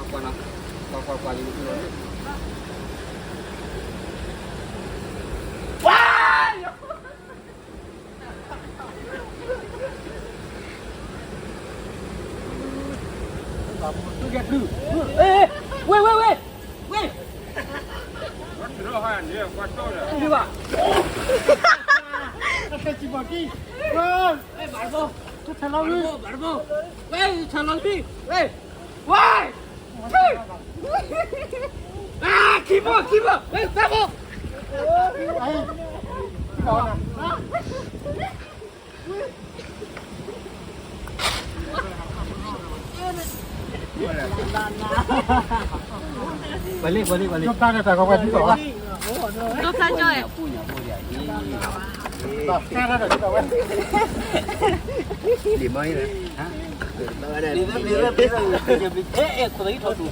ကွၢ်နီၤ, ကွၢ်ကွၢ်ကွၢ်လံ, ဝ့ၢ်ဝ့ၢ်ဝ့ၢ်, ဝ့ၢ်, ဝ့ၢ်ဘၣ်, ဝ့ၢ်, ဝ့ၢ်, ဝ့ၢ်, ဝ့ၢ်, ဝ့ၢ်, ခံဘိ ခံဘိ ဝ့ၢ် သၢဘိ. Balik, balik, balik. ဒီဖျားကြော်ရဲ့ ဒီမင်းရယ် ဟမ် ဒီမင်းရယ် ဒီမင်းရယ် ဒီမင်းရယ် အဲ အဲ ခွန်ကြီးထောက်တူ